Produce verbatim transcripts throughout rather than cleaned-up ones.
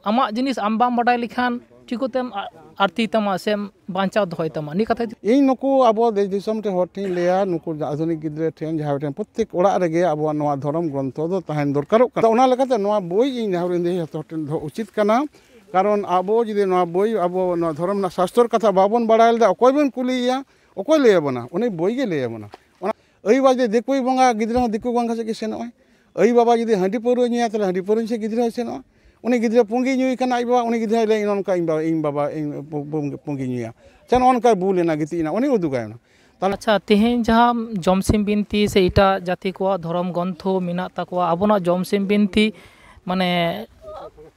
ᱟᱢᱟᱜ ᱡᱤᱱᱤᱥ ᱟᱢ ᱵᱟᱢ ᱵᱟᱰᱟᱭ ᱞᱮᱠᱷᱟᱱ ᱪᱤᱠᱟᱹᱛᱮᱢ ᱟ- ᱟᱨᱛᱤ ᱛᱟᱢᱟ ᱥᱮᱢ ᱵᱟᱧᱪᱟᱣ ᱫᱚᱦᱚᱭ ᱛᱟᱢᱟ? ᱱᱤᱭᱟᱹ ᱠᱟᱛᱷᱟ ᱤᱫᱤ- ᱤᱧ ᱱᱩᱠᱩ ᱟᱵᱚ ᱫᱮᱥ ᱫᱤᱥᱚᱢ ᱨᱮ ᱦᱚᱲ ᱴᱷᱮᱱ ᱞᱟᱹᱭᱟ, ᱱᱩᱠᱩ ᱟᱫᱷᱩᱱᱤᱠ ᱜᱤᱫᱽᱨᱟᱹ ᱴᱷᱮᱱ, ᱡᱟᱦᱟᱸᱭ ᱴᱷᱮᱱ, ᱯᱨᱚᱛᱛᱮᱠ ᱚᱲᱟᱜ ᱨᱮᱜᱮ ᱟᱵᱚᱣᱟᱜ ᱱᱚᱣᱟ ᱫᱷᱚᱨᱚᱢ ᱜᱨᱚᱱᱛᱷᱚ ᱫᱚ ᱛᱟᱦᱮᱱ ᱫᱚᱨᱠᱟᱨᱚᱜ ᱠᱟᱱᱟ᱾ ᱚᱱᱟ ᱞᱮᱠᱟᱛᱮ ᱱᱚᱣᱟ ᱵᱳᱭ ᱤᱧ ᱱᱮᱦᱚᱨ ᱤᱧ ᱡᱚᱛᱚ ᱦᱚᱲ ᱴᱷᱮᱱ ᱫᱚᱦᱚ ᱩᱪᱤᱛ ᱠᱟᱱᱟ᱾ ᱠᱟᱨᱚᱱ ᱟᱵᱚ ᱡᱩᱫᱤ ᱱᱚᱣᱟ ᱵᱳᱭ, ᱟᱵᱚ ᱱᱚᱣᱟ ᱫᱷᱚᱨᱚᱢ ᱨᱮᱱᱟᱜ ᱥᱟᱥᱛᱚᱨ ᱠᱟᱛᱷᱟ ᱵᱟᱵᱚᱱ ᱵᱟᱲᱟᱭ ᱞᱮᱫᱟ, ᱚᱠᱚᱭ ᱵᱚᱱ ᱠᱩᱞᱤᱭᱮᱭᱟ? ᱚᱠᱚᱭ ᱞᱟᱹᱭ ᱟᱵᱚᱱᱟ? ᱩᱱᱤ ᱵᱳᱭ ᱜᱮ ᱞᱟᱹᱭ ᱟᱵᱚᱱᱟ᱾ ᱚᱱᱟ ᱟᱭᱳ ᱵᱟᱵᱟ ᱡᱩᱫᱤ ᱫᱤᱠᱩᱭ ᱵᱚᱸᱜᱟ, ᱜᱤᱫᱽᱨᱟᱹ ᱦᱚᱸ ᱫᱤᱠᱩ ᱵᱚᱸᱜᱟ ᱥᱮᱫ ᱜᱮ ᱥᱮᱱᱚᱜᱼᱟᱭ᱾ ᱟᱭᱳ ᱵᱟᱵᱟ ᱡᱩᱫᱤ ᱦᱟᱺᱰᱤ ᱯᱟᱹᱣᱨᱟᱹ ᱧᱩᱭᱟ, ᱛᱟᱦᱚᱞᱮ ᱦᱟᱺᱰᱤ ᱯᱟᱹᱣᱨᱟᱹ ᱧᱩ ᱥᱮᱫ ᱜᱤᱫᱽᱨᱟᱹ ᱦᱚᱸᱭ ᱥᱮᱱᱚᱜᱼᱟ᱾ ᱩᱱᱤ ᱜᱤᱫᱽᱨᱟᱹ ᱯᱩᱸᱜᱤ ᱧᱩᱭ ᱠᱟᱱᱟ ᱟᱡ ᱵᱟᱵᱟ, ᱩᱱᱤ ᱜᱤᱫᱽᱨᱟᱹ ᱦᱚᱸᱭ ᱞᱟᱹᱭᱟ, "ᱤᱧ ᱱᱚᱝᱠᱟ, ᱤᱧ ᱵᱟᱵᱟ, ᱤᱧ ᱵᱟᱵᱟ, ᱤᱧ ᱯᱩ-, ᱯᱩ-, ᱯᱩᱸᱜᱤ ᱧᱩᱭᱟ, ᱥᱮ ᱱᱚᱜᱼᱚ ᱱᱚᱝᱠᱟᱭ ᱵᱩᱞ ᱮᱱᱟ, ᱜᱤᱛᱤᱡ ᱮᱱᱟ", ᱩᱱᱤ ᱩᱫᱩᱜᱟᱭ ᱚᱱᱟ᱾ ᱛᱟᱦᱚᱞᱮ ᱟᱪᱪᱷᱟ, ᱛᱮᱦᱮᱧ ᱡᱟᱦᱟᱸ ᱡᱚᱢᱥᱤᱢ ᱵᱤᱱᱛᱤ ᱥᱮ ᱮᱴᱟᱜ ᱡᱟᱹᱛᱤ ᱠᱚᱣᱟᱜ ᱫᱷᱚᱨᱚᱢ ᱜᱨᱚᱱᱛᱷᱚ ᱢᱮᱱᱟᱜ ᱛᱟᱠᱚᱣᱟ, ᱟᱵᱚᱱᱟᱜ ᱡᱚᱢᱥᱤᱢ ᱵᱤᱱᱛᱤ, ᱢᱟᱱᱮ,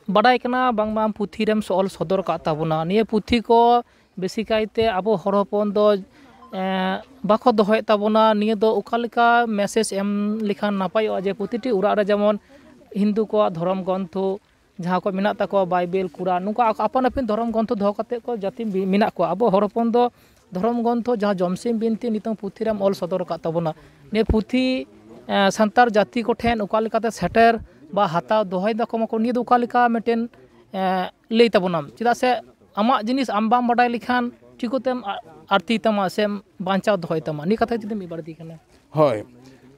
ᱵᱟᱰᱟᱭ ᱠᱟᱱᱟ ᱵᱟᱝᱢᱟ ᱯᱩᱛᱷᱤ ᱨᱮᱢ ᱚᱞ ᱥᱚᱫᱚᱨ ᱠᱟᱜ ᱛᱟᱵᱚᱱᱟ, ᱱᱤᱭᱟᱹ ᱯᱩᱛᱷᱤ ᱠᱚ ᱵᱮᱥᱤ ᱠᱟᱭᱛᱮ ᱟᱵᱚ ᱦᱚᱲ ᱦᱚᱯᱚᱱ ᱫᱚ, ᱮᱸ, ᱵᱟᱠᱚ ᱫᱚᱦᱚᱭᱮᱫ ᱛᱟᱵᱚᱱᱟ᱾ ᱱᱤᱭᱟᱹ ᱫᱚ ᱚᱠᱟ ᱞᱮᱠᱟ ᱢᱮᱥᱮᱡᱽ ᱮᱢ ᱞᱮᱠᱷᱟᱱ ᱱᱟᱯᱟᱭᱚᱜᱼᱟ ᱡᱮ ᱯᱨᱚᱛᱤᱴᱤ ᱚᱲᱟᱜ ᱨᱮ ᱡᱮᱢᱚᱱ ᱦᱤᱱᱫᱩ ᱠᱚᱣᱟᱜ ᱫᱷᱚᱨᱚᱢ ᱜᱨᱚᱱᱛᱷᱚ ᱡᱟᱦᱟᱸ ᱠᱚ ᱢᱮᱱᱟᱜ ᱛᱟᱠᱚᱣᱟ, ᱵᱟᱭᱵᱮᱞ, ᱠᱩᱨᱟᱱ, ᱱᱚᱝᱠᱟ ᱟᱠ-, ᱟᱯᱟᱱ ᱟᱹᱯᱤᱱ ᱫᱷᱚᱨᱚᱢ ᱜᱨᱚᱱᱛᱷᱚ ᱫᱚᱦᱚ ᱠᱟᱛᱮᱫ ᱠᱚ ᱡᱟᱹᱛᱤ ᱵᱤ-, ᱢᱮᱱᱟᱜ ᱠᱚᱣᱟ᱾ ᱟᱵᱚ ᱦᱚᱲ ᱦᱚᱯᱚᱱ ᱫᱚ ᱫᱷᱚᱨᱚᱢ ᱜᱨᱚᱱᱛᱷᱚ ᱡᱟᱦᱟᱸ ᱡᱚᱢᱥᱤᱢ ᱵᱤᱱᱛᱤ ᱱᱤᱛᱚᱝ ᱯᱩᱛᱷᱤ ᱨᱮᱢ ᱚᱞ ᱥᱚᱫᱚᱨ ᱟᱠᱟᱫ ᱛᱟᱵᱚᱱᱟ, ᱱᱤᱭᱟᱹ ᱯᱩᱛᱷᱤ, ᱮᱸ, ᱥᱟᱱᱛᱟᱲ ᱡᱟᱹᱛᱤ ᱠᱚᱴᱷᱮᱱ ᱚᱠᱟ ᱞᱮᱠᱟᱛᱮ ᱥᱮᱴᱮᱨ ᱵᱟ ᱦᱟᱛᱟᱣ ᱫᱚᱦᱚᱭ ᱫᱟᱠᱚ ᱢᱟᱠᱚ, ᱱᱤᱭᱟᱹ ᱫᱚ ᱚᱠᱟ ᱞᱮᱠᱟ ᱢᱤᱫᱴᱮᱱ, ᱮᱸ, ᱞᱟᱹᱭ ᱛᱟᱵᱚᱱᱟᱢ? ᱪᱮᱫᱟᱜ ᱥᱮ ᱟᱢᱟᱜ ᱡᱤᱱᱤᱥ ᱟᱢ ᱵᱟᱢ ᱵᱟᱰᱟᱭ ᱞᱮᱠᱷᱟᱱ ᱪᱤᱠᱟᱹᱛᱮᱢ ᱟ-, ᱟᱨᱛᱤ ᱛᱟᱢᱟ ᱥᱮᱢ ᱵᱟᱧᱪᱟᱣ ᱫᱚᱦᱚᱭ ᱛᱟᱢᱟ? ᱱᱤᱭᱟᱹ ᱠᱟᱛᱷᱟ ᱡᱩᱫᱤ ᱢᱤᱫ ᱵᱟᱨ ᱤᱫᱤ ᱠᱟᱱᱟ᱾ ᱦᱳᱭ,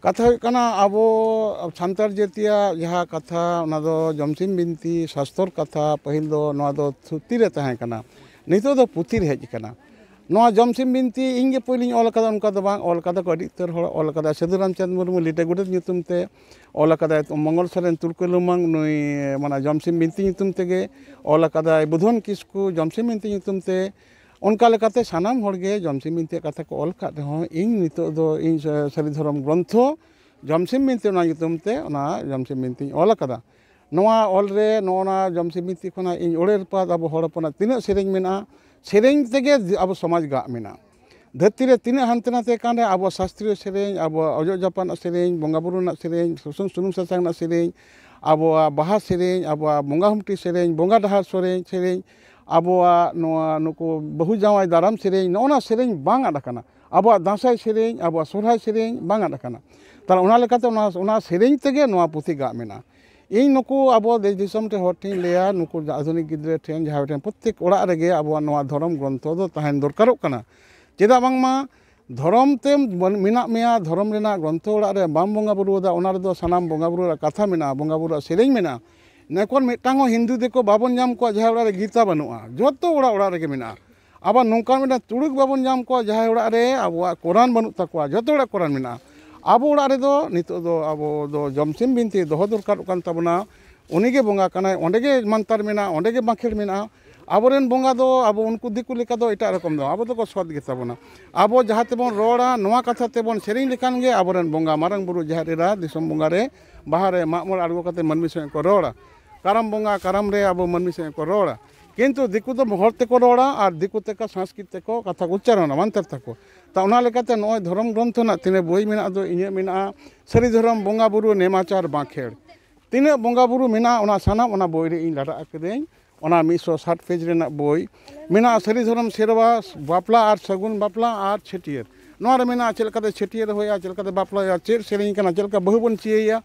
ᱠᱟᱛᱷᱟ ᱦᱩᱭᱩᱜ ᱠᱟᱱᱟ, ᱟᱵᱚ ᱥᱟᱱᱛᱟᱲ ᱡᱟᱹᱛᱤᱭᱟᱜ ᱡᱟᱦᱟᱸ ᱠᱟᱛᱷᱟ, ᱚᱱᱟ ᱫᱚ ᱡᱚᱢᱥᱤᱢ ᱵᱤᱱᱛᱤ, ᱥᱟᱥᱛᱚᱨ ᱠᱟᱛᱷᱟ, ᱯᱟᱹᱦᱤᱞ ᱫᱚ ᱱᱚᱣᱟ ᱫᱚ ᱛᱷᱩᱛᱤ ᱨᱮ ᱛᱟᱦᱮᱸ ᱠᱟᱱᱟ, ᱱᱤᱛᱚᱜ ᱫᱚ ᱯᱩᱛᱷᱤ ᱨᱮ ᱦᱮᱡ ᱟᱠᱟᱱᱟ᱾ ᱱᱚᱣᱟ ᱡᱚᱢᱥᱤᱢ ᱵᱤᱱᱛᱤ ᱤᱧ ᱜᱮ ᱯᱳᱭᱞᱳᱧ ᱚᱞ ᱟᱠᱟᱫᱟ, ᱚᱱᱠᱟ ᱫᱚ ᱵᱟᱝ, ᱚᱞ ᱟᱠᱟᱫᱟ ᱠᱚ ᱟᱹᱰᱤ ᱩᱛᱟᱹᱨ ᱦᱚᱲ, ᱚᱞ ᱟᱠᱟᱫᱟ ᱥᱟᱹᱫᱷᱩ ᱨᱟᱢᱪᱟᱸᱫᱽ ᱢᱩᱨᱢᱩ ᱞᱤᱴᱟᱹ ᱜᱚᱰᱮᱛ ᱧᱩᱛᱩᱢ ᱛᱮ, ᱚᱞ ᱟᱠᱟᱫᱟᱭ ᱢᱚᱝᱜᱚᱞ ᱥᱚᱨᱮᱱ ᱛᱩᱲᱠᱟᱹ ᱞᱩᱢᱟᱹᱝ, ᱱᱩᱭ ᱢᱟᱱᱮ ᱡᱚᱢᱥᱤᱢ ᱵᱤᱱᱛᱤ ᱧᱩᱛᱩᱢ ᱛᱮᱜᱮ ᱚᱞ ᱟᱠᱟᱫᱟᱭ, ᱵᱩᱫᱷᱚᱱ ᱠᱤᱥᱠᱩ ᱡᱚᱢᱥᱤᱢ ᱵᱤᱱᱛᱤ ᱧᱩᱛᱩᱢ ᱛᱮ᱾ ᱚᱱᱠᱟ ᱞᱮᱠᱟᱛᱮ ᱥᱟᱱᱟᱢ ᱦᱚᱲ ᱜᱮ ᱡᱚᱢᱥᱤᱢ ᱵᱤᱱᱛᱤᱭᱟᱜ ᱠᱟᱛᱷᱟ ᱠᱚ ᱚᱞ ᱟᱠᱟᱫ ᱨᱮᱦᱚᱸ, ᱤᱧ ᱱᱤᱛᱚᱜ ᱫᱚ ᱤᱧ ᱥᱟ-, ᱥᱟᱹᱨᱤ ᱫᱷᱚᱨᱚᱢ ᱜᱨᱚᱱᱛᱷᱚ ᱡᱚᱢᱥᱤᱢ ᱵᱤᱱᱛᱤ, ᱚᱱᱟ ᱧᱩᱛᱩᱢ ᱛᱮ ᱚᱱᱟ ᱡᱚᱢᱥᱤᱢ ᱵᱤᱱᱛᱤᱧ ᱚᱞ ᱟᱠᱟᱫᱟ᱾ ᱱᱚᱣᱟ ᱚᱞ ᱨᱮ ᱱᱚᱜᱼᱚ ᱱᱟ ᱡᱚᱢᱥᱤᱢ ᱵᱤᱱᱛᱤ ᱠᱷᱚᱱᱟᱜ ᱤᱧ ᱚᱲᱮ ᱨᱟᱯᱟᱜ ᱟᱵᱚ ᱦᱚᱲ ᱦᱚᱯᱚᱱᱟᱜ ᱛᱤᱱᱟᱹᱜ ᱥᱮᱨᱮᱧ ᱢᱮᱱᱟᱜᱼᱟ, ᱥᱮᱨᱮᱧ ᱛᱮᱜᱮ ᱟᱵᱚ ᱥᱚᱢᱟᱡᱽ ᱜᱟᱜ ᱢᱮᱱᱟᱜᱼᱟ᱾ ᱫᱷᱟᱹᱨᱛᱤ ᱨᱮ ᱛᱤᱱᱟᱹᱜ ᱦᱟᱱᱛᱮ ᱱᱟᱛᱮ ᱠᱟᱱ ᱨᱮ ᱟᱵᱚᱣᱟᱜ ᱥᱟᱥᱛᱨᱤᱭᱚ ᱥᱮᱨᱮᱧ, ᱟᱵᱚᱣᱟᱜ ᱚᱡᱚᱜ ᱡᱟᱯᱟᱱᱟᱜ ᱥᱮᱨᱮᱧ, ᱵᱚᱸᱜᱟ ᱵᱩᱨᱩ ᱨᱮᱱᱟᱜ ᱥᱮᱨᱮᱧ, ᱥᱩᱥᱩᱱ ᱥᱩᱱᱩᱢ ᱥᱟᱥᱟᱝ ᱨᱮᱱᱟᱜ ᱥᱮᱨᱮᱧ, ᱟᱵᱚᱣᱟᱜ ᱵᱟᱦᱟ ᱥᱮᱨᱮᱧ, ᱟᱵᱚᱣᱟᱜ ᱵᱚᱸᱜᱟ ᱦᱩᱢᱴᱤ ᱥᱮᱨᱮᱧ, ᱵᱚᱸᱜᱟ ᱰᱟᱦᱟᱨ ᱥᱮᱨᱮᱧ, ᱥᱮᱨᱮᱧ, ᱟᱵᱚᱣᱟᱜ ᱱᱚᱣᱟ ᱱᱩᱠᱩ ᱵᱟᱹᱦᱩ ᱡᱟᱶᱟᱭ ᱫᱟᱨᱟᱢ ᱥᱮᱨᱮᱧ, ᱱᱚᱜᱼᱚ ᱱᱟ ᱥᱮᱨᱮᱧ ᱵᱟᱝ ᱟᱫ ᱟᱠᱟᱱᱟ᱾ ᱟᱵᱚᱣᱟᱜ ᱫᱟᱸᱥᱟᱭ ᱥᱮᱨᱮᱧ, ᱟᱵᱚᱣᱟᱜ ᱥᱚᱨᱦᱟᱭ ᱥᱮᱨᱮᱧ ᱵᱟᱝ ᱟᱫ ᱟᱠᱟᱱᱟ᱾ ᱛᱟᱦᱞᱮ ᱚᱱᱟ ᱞᱮᱠᱟᱛᱮ ᱚᱱᱟ, ᱚᱱᱟ ᱥᱮᱨᱮᱧ ᱛᱮᱜᱮ ᱱᱚᱣᱟ ᱯᱩᱛᱷᱤ ᱜᱟᱜ ᱢᱮᱱᱟᱜᱼᱟ᱾ ᱤᱧ ᱱᱩᱠᱩ ᱟᱵᱚ ᱫᱮᱥ ᱫᱤᱥᱚᱢ ᱨᱮ ᱦᱚᱲ ᱴᱷᱮᱱ ᱞᱟᱹᱭᱟ, ᱱᱩᱠᱩ ᱟᱫᱷᱩᱱᱤᱠ ᱜᱤᱫᱽᱨᱟᱹ ᱴᱷᱮᱱ, ᱡᱟᱦᱟᱸᱭ ᱴᱷᱮᱱ, ᱯᱨᱚᱛᱛᱮᱠ ᱚᱲᱟᱜ ᱨᱮᱜᱮ ᱟᱵᱚᱣᱟᱜ ᱱᱚᱣᱟ ᱫᱷᱚᱨᱚᱢ ᱜᱨᱚᱱᱛᱷᱚ ᱫᱚ ᱛᱟᱦᱮᱱ ᱫᱚᱨᱠᱟᱨᱚᱜ ᱠᱟᱱᱟ᱾ ᱪᱮᱫᱟᱜ ᱵᱟᱝᱢᱟ ᱫᱷᱚᱨᱚᱢ ᱛᱮ ᱢᱮᱱᱟᱜ ᱢᱮᱭᱟ, ᱫᱷᱚᱨᱚᱢ ᱨᱮᱱᱟᱜ ᱜᱨᱚᱱᱛᱷᱚ ᱚᱲᱟᱜ ᱨᱮ ᱵᱟᱢ ᱵᱚᱸᱜᱟ ᱵᱩᱨᱩᱣᱟᱫᱟ, ᱚᱱᱟ ᱨᱮᱫᱚ ᱥᱟᱱᱟᱢ ᱵᱚᱸᱜᱟ ᱵᱩᱨᱩ ᱨᱮᱭᱟᱜ ᱠᱟᱛᱷᱟ ᱢᱮᱱᱟᱜᱼᱟ, ᱵᱚᱸᱜᱟ ᱵᱩᱨᱩ ᱨᱮᱭᱟᱜ ᱥᱮᱨᱮᱧ ᱢᱮᱱᱟᱜᱼᱟ᱾ ᱮᱠᱷᱚᱱ ᱢᱤᱫᱴᱟᱝ ᱦᱚᱸ ᱦᱤᱱᱫᱩ ᱫᱤᱠᱩ ᱵᱟᱵᱚᱱ ᱧᱟᱢ ᱠᱚᱣᱟ ᱡᱟᱦᱟᱸᱭ ᱚᱲᱟᱜ ᱨᱮ ᱜᱤᱛᱟ ᱵᱟᱹᱱᱩᱜᱼᱟ᱾ ᱡᱚᱛᱚ ᱚᱲᱟᱜ ᱚᱲᱟᱜ ᱨᱮᱜᱮ ᱢᱮᱱᱟᱜᱼᱟ᱾ ᱟᱵᱟᱨ ᱱᱚᱝᱠᱟᱱ ᱢᱤᱫᱴᱟᱝ ᱛᱩᱲᱩᱠ ᱵᱟᱵᱚᱱ ᱧᱟᱢ ᱠᱚᱣᱟ ᱡᱟᱦᱟᱸᱭ ᱚᱲᱟᱜ ᱨᱮ ᱟᱵᱚᱣᱟᱜ ᱠᱳᱨᱟᱱ ᱵᱟᱹᱱᱩᱜ ᱛᱟᱠᱚᱣᱟ, ᱡᱚᱛᱚ ᱚᱲᱟᱜ ᱠᱳᱨᱟᱱ ᱢᱮᱱᱟᱜᱼᱟ᱾ ᱟᱵᱚ ᱚᱲᱟᱜ ᱨᱮᱫᱚ ᱱᱤᱛᱚᱜ ᱫᱚ ᱟᱵᱚ ᱫᱚ ᱡᱚᱢᱥᱤᱢ ᱵᱤᱱᱛᱤ ᱫᱚᱦᱚ ᱫᱚᱨᱠᱟᱨᱚᱜ ᱠᱟᱱ ᱛᱟᱵᱚᱱᱟ᱾ ᱩᱱᱤᱜᱮ ᱵᱚᱸᱜᱟ ᱠᱟᱱᱟᱭ, ᱚᱸᱰᱮ ᱜᱮ ᱢᱟᱱᱛᱟᱨ ᱢᱮᱱᱟᱜᱼᱟ, ᱚᱸᱰᱮ ᱜᱮ ᱵᱟᱸᱠᱷᱮᱲ ᱢᱮᱱᱟᱜᱼᱟ᱾ ᱟᱵᱚᱨᱮᱱ ᱵᱚᱸᱜᱟ ᱫᱚ ᱟᱵᱚ ᱩᱱᱠᱩ ᱫᱤᱠᱩ ᱞᱮᱠᱟ ᱫᱚ ᱮᱴᱟᱜ ᱨᱚᱠᱚᱢ ᱫᱚ, ᱟᱵᱚ ᱫᱚᱠᱚ ᱥᱚᱛ ᱜᱮᱛᱟ ᱵᱚᱱᱟ᱾ ᱟᱵᱚ ᱡᱟᱦᱟᱸ ᱛᱮᱵᱚᱱ ᱨᱚᱲᱟ, ᱱᱚᱣᱟ ᱠᱟᱛᱷᱟ ᱛᱮᱵᱚᱱ ᱥᱮᱨᱮᱧ ᱞᱮᱠᱷᱟᱱ ᱜᱮ ᱟᱵᱚᱨᱮᱱ ᱵᱚᱸᱜᱟ, ᱢᱟᱨᱟᱝ ᱵᱩᱨᱩ, ᱡᱟᱦᱮᱨ ᱮᱨᱟ, ᱫᱤᱥᱚᱢ ᱵᱚᱸᱜᱟ ᱨᱮ, ᱵᱟᱦᱟ ᱨᱮ, ᱢᱟᱜ ᱢᱚᱬᱮ ᱟᱬᱜᱚ ᱠᱟᱛᱮ ᱢᱟᱹᱱᱢᱤ ᱥᱚᱸᱜᱮ ᱠᱚ ᱨᱚᱲᱟ᱾ ᱠᱟᱨᱟᱢ ᱵᱚᱸᱜᱟ, ᱠᱟᱨᱟᱢ ᱨᱮ ᱟᱵᱚ ᱢᱟᱹᱱᱢᱤ ᱥᱚᱸᱜᱮ ᱠᱚ ᱨᱚᱲᱟ᱾ ᱠᱤᱱᱛᱩ ᱫᱤᱠᱩ ᱫᱚ ᱦᱚᱲ ᱛᱮᱠᱚ ᱨᱚᱲᱟ ᱟᱨ ᱫᱤᱠᱩ ᱛᱮᱠᱚ ᱥᱚᱝᱥᱠᱨᱤᱛ ᱛᱮᱠᱚ ᱠᱟᱛᱷᱟ ᱠᱚ ᱩᱪᱪᱟᱨᱚᱱᱟ, ᱢᱟᱱᱛᱟᱨ ᱛᱟᱠᱚ᱾ ᱛᱟ ᱚᱱᱟ ᱞᱮᱠᱟᱛᱮ ᱱᱚᱜᱼᱚᱭ ᱫᱷᱚᱨᱚᱢ ᱜᱨᱚᱱᱛᱷᱚ ᱨᱮᱱᱟᱜ ᱛᱤᱱᱟᱹᱜ ᱵᱳᱭ ᱢᱮᱱᱟᱜ ᱫᱚ, ᱤᱧᱟᱹᱜ ᱢᱮᱱᱟᱜᱼᱟ ᱥᱟᱹᱨᱤ ᱫᱷᱚᱨᱚᱢ ᱵᱚᱸᱜᱟ ᱵᱩᱨᱩ ᱱᱮᱢᱟᱪᱟᱨ ᱵᱟᱸᱠᱷᱮᱲ᱾ ᱛᱤᱱᱟᱹᱜ ᱵᱚᱸᱜᱟ ᱵᱩᱨᱩ ᱢᱮᱱᱟᱜᱼᱟ, ᱚᱱᱟ ᱥᱟᱱᱟᱢ ᱚᱱᱟ ᱵᱳᱭ ᱨᱮ ᱤᱧ ᱞᱟᱴᱟ ᱟᱠᱟᱫᱟᱹᱧ᱾ ᱚᱱᱟ ᱢᱤᱫᱥᱚ ᱥᱟᱴ ᱯᱮᱡᱽ ᱨᱮᱱᱟᱜ ᱵᱳᱭ ᱢᱮᱱᱟᱜᱼᱟ, ᱥᱟᱹᱨᱤ ᱫᱷᱚᱨᱚᱢ ᱥᱮᱨᱣᱟ, ᱵᱟᱯᱞᱟ ᱟᱨ ᱥᱟᱹᱜᱩᱱ ᱵᱟᱯᱞᱟ ᱟᱨ ᱪᱷᱟᱹᱴᱭᱟᱹᱨ᱾ ᱱᱚᱣᱟ ᱨᱮ ᱢᱮᱱᱟᱜᱼᱟ ᱪᱮᱫ ᱞᱮᱠᱟᱛᱮ ᱪᱷᱟᱹᱴᱭᱟᱹᱨ ᱦᱩᱭᱩᱜᱼᱟ, ᱪᱮᱫ ᱞᱮᱠᱟᱛᱮ ᱵᱟᱯᱞᱟ ᱦᱩᱭᱩᱜᱼᱟ, ᱪᱮᱫ ᱥᱮᱨᱮᱧ ᱠᱟᱱᱟ, ᱪᱮᱫ ᱞᱮᱠᱟ ᱵᱟᱹᱦᱩ ᱵᱚᱱ ᱪᱤᱭᱟᱹᱭᱟ,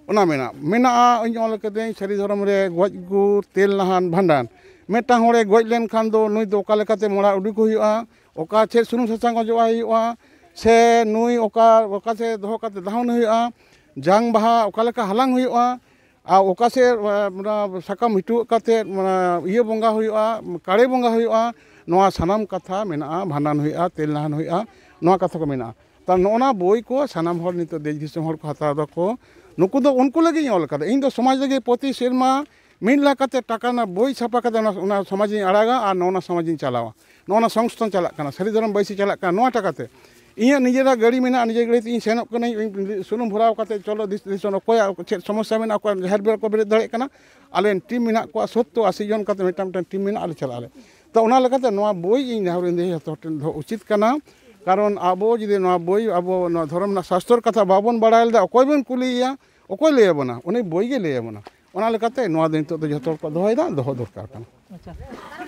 ᱚᱱᱟ ᱢᱮᱱᱟᱜᱼᱟ᱾ ᱢᱮᱱᱟᱜᱼᱟ, ᱤᱧ ᱚᱞ ᱠᱟᱹᱫᱟᱹᱧ ᱥᱟᱹᱨᱤ ᱫᱷᱚᱨᱚᱢ ᱨᱮ ᱜᱚᱡ ᱜᱩᱨ, ᱛᱮᱞ ᱱᱟᱦᱟᱱ, ᱵᱷᱟᱸᱰᱟᱱ᱾ ᱢᱤᱫᱴᱟᱝ ᱦᱚᱲᱮ ᱜᱚᱡ ᱞᱮᱱᱠᱷᱟᱱ ᱫᱚ ᱱᱩᱭ ᱫᱚ ᱚᱠᱟ ᱞᱮᱠᱟᱛᱮ ᱢᱚᱲᱟ ᱩᱰᱩᱠ ᱦᱩᱭᱩᱜᱼᱟ, ᱚᱠᱟ ᱪᱮᱫ ᱥᱩᱱᱩᱢ ᱥᱟᱥᱟᱝ ᱚᱡᱚᱜ ᱟᱭ ᱦᱩᱭᱩᱜᱼᱟ, ᱥᱮ ᱱᱩᱭ ᱚᱠᱟ, ᱚᱠᱟ ᱥᱮᱫ ᱫᱚᱦᱚ ᱠᱟᱛᱮ ᱫᱟᱦᱚᱱ ᱦᱩᱭᱩᱜᱼᱟ, ᱡᱟᱝ ᱵᱟᱦᱟ ᱚᱠᱟ ᱞᱮᱠᱟ ᱦᱟᱞᱟᱝ ᱦᱩᱭᱩᱜᱼᱟ, ᱟᱨ ᱚᱠᱟ ᱥᱮᱫ, ᱮ, ᱚᱱᱟ ᱥᱟᱠᱟᱢ ᱦᱤᱴᱩᱣᱟᱹᱜ ᱠᱟᱛᱮ, ᱚᱱᱟ ᱤᱭᱟᱹ ᱵᱚᱸᱜᱟ ᱦᱩᱭᱩᱜᱼᱟ, ᱠᱟᱲᱮ ᱵᱚᱸᱜᱟ ᱦᱩᱭᱩᱜᱼᱟ, ᱱᱚᱣᱟ ᱥᱟᱱᱟᱢ ᱠᱟᱛᱷᱟ ᱢᱮᱱᱟᱜᱼᱟ, ᱵᱷᱟᱸᱰᱟᱱ ᱦᱩᱭᱩᱜᱼᱟ, ᱛᱮᱞ ᱱᱟᱦᱟᱱ ᱦᱩᱭᱩᱜᱼᱟ, ᱱᱚᱣᱟ ᱠᱟᱛᱷᱟ ᱠᱚ ᱢᱮᱱᱟᱜᱼᱟ᱾ ᱛᱟ ᱱᱚᱜᱼᱚ ᱱᱟ ᱵᱳᱭ ᱠᱚ ᱥᱟᱱᱟᱢ ᱦᱚᱲ ᱱᱤᱛᱚᱜ ᱫᱮᱥ ᱫᱤᱥᱚᱢ ᱦᱚᱲ ᱠᱚ ᱦᱟᱛᱟᱣ ᱫᱟᱠᱚ᱾ ᱱᱩᱠᱩ ᱫᱚ ᱩᱱᱠᱩ ᱞᱟᱹᱜᱤᱫ ᱤᱧ ᱚᱞ ᱠᱟᱫᱟ᱾ ᱤᱧ ᱫᱚ ᱥᱚᱢᱟᱡᱽ ᱞᱟᱹᱜᱤᱫ ᱯᱨᱚᱛᱤ ᱥᱮᱨᱢᱟ ᱢᱤᱫ ᱞᱟᱠᱷ ᱠᱟᱛᱮ ᱴᱟᱠᱟ ᱨᱮᱱᱟᱜ ᱵᱳᱭ ᱪᱷᱟᱯᱟ ᱠᱟᱛᱮ ᱚᱱᱟ, ᱚᱱᱟ ᱥᱚᱢᱟᱡᱽ ᱤᱧ ᱟᱲᱟᱜᱟ ᱟᱨ ᱱᱚᱜᱼᱚ ᱱᱟ ᱥᱚᱢᱟᱡᱽ ᱤᱧ ᱪᱟᱞᱟᱣᱟ᱾ ᱱᱚᱜᱼᱚ ᱱᱟ ᱥᱚᱝᱥᱛᱷᱟᱱ ᱪᱟᱞᱟᱜ ᱠᱟᱱᱟ, ᱥᱟᱹᱨᱤ ᱫᱷᱚᱨᱚᱢ ᱵᱟᱹᱭᱥᱤ ᱪᱟᱞᱟᱜ ᱠᱟᱱᱟ, ᱱᱚᱣᱟ ᱴᱟᱠᱟ ᱛᱮ᱾ ᱤᱧᱟᱹᱜ ᱱᱤᱡᱮᱨᱟᱜ ᱜᱟᱹᱰᱤ ᱢᱮᱱᱟᱜᱼᱟ, ᱱᱤᱡᱮᱨ ᱜᱟᱹᱰᱤ ᱛᱮ ᱤᱧ ᱥᱮᱱᱚᱜ ᱠᱟᱹᱱᱟᱹᱧ, ᱤᱧ ᱥᱩᱱᱩᱢ ᱵᱷᱚᱨᱟᱣ ᱠᱟᱛᱮ ᱪᱚᱞᱚ ᱫᱤᱥ-, ᱫᱤᱥᱚᱢ, ᱚᱠᱚᱭᱟᱜ ᱪᱮᱫ ᱥᱚᱢᱚᱥᱥᱟ ᱢᱮᱱᱟᱜᱼᱟ, ᱚᱠᱚᱭᱟᱜ ᱡᱟᱦᱮᱨ ᱵᱮᱨ ᱠᱚ ᱵᱮᱨᱮᱫ ᱫᱟᱲᱮᱭᱟᱜ ᱠᱟᱱᱟ, ᱟᱞᱮ ᱨᱮᱱ ᱴᱤᱢ ᱢᱮᱱᱟᱜ ᱠᱚᱣᱟ, ᱥᱚᱛᱛᱚᱨ ᱟᱥᱤ ᱡᱚᱱ ᱠᱟᱛᱮ ᱢᱤᱫᱴᱟᱝ, ᱢᱤᱫᱴᱟᱝ ᱴᱤᱢ ᱢᱮᱱᱟᱜᱼᱟ, ᱟᱞᱮ ᱪᱟᱞᱟᱜ ᱟᱞᱮ᱾ ᱛᱚ ᱚᱱᱟ ᱞᱮᱠᱟᱛᱮ ᱱᱚᱣᱟ ᱵᱳᱭ ᱤᱧ ᱱᱮᱦᱚᱨ ᱤᱧ ᱡᱚᱛᱚ ᱦᱚᱲ ᱴᱷᱮᱱ ᱫᱚᱦᱚ ᱩᱪᱤᱛ ᱠᱟᱱᱟ, ᱠᱟᱨᱚᱱ ᱟᱵᱚ ᱡᱩᱫᱤ ᱱᱚᱣᱟ ᱵᱳᱭ, ᱟᱵᱚ ᱱᱚᱣᱟ ᱫᱷᱚᱨᱚᱢ ᱨᱮᱱᱟᱜ ᱥᱟᱥᱛᱚᱨ ᱠᱟᱛᱷᱟ ᱵᱟᱵᱚᱱ ᱵᱟᱲᱟᱭ ᱞᱮᱫᱟ, ᱚᱠᱚᱭ ᱵᱚᱱ ᱠᱩᱞᱤᱭᱮᱭᱟ? ᱚᱠᱚᱭ ᱞᱟᱹᱭ ᱟᱵᱚᱱᱟ? ᱩᱱᱤ ᱵᱳᱭ ᱜᱮ ᱞᱟᱹᱭ ᱟᱵᱚᱱᱟ᱾ ᱚᱱᱟ ᱞᱮᱠᱟᱛᱮ ᱱᱚᱣᱟ ᱫᱚ ᱱᱤᱛᱚᱜ ᱫᱚ ᱡᱚᱛᱚ ᱦᱚᱲ ᱠᱚ ᱫᱚᱦᱚᱭᱮᱫᱟ, ᱫᱚᱦᱚ ᱫᱚᱨᱠᱟᱨ ᱠᱟᱱᱟ᱾ ᱟᱪᱪᱷᱟ,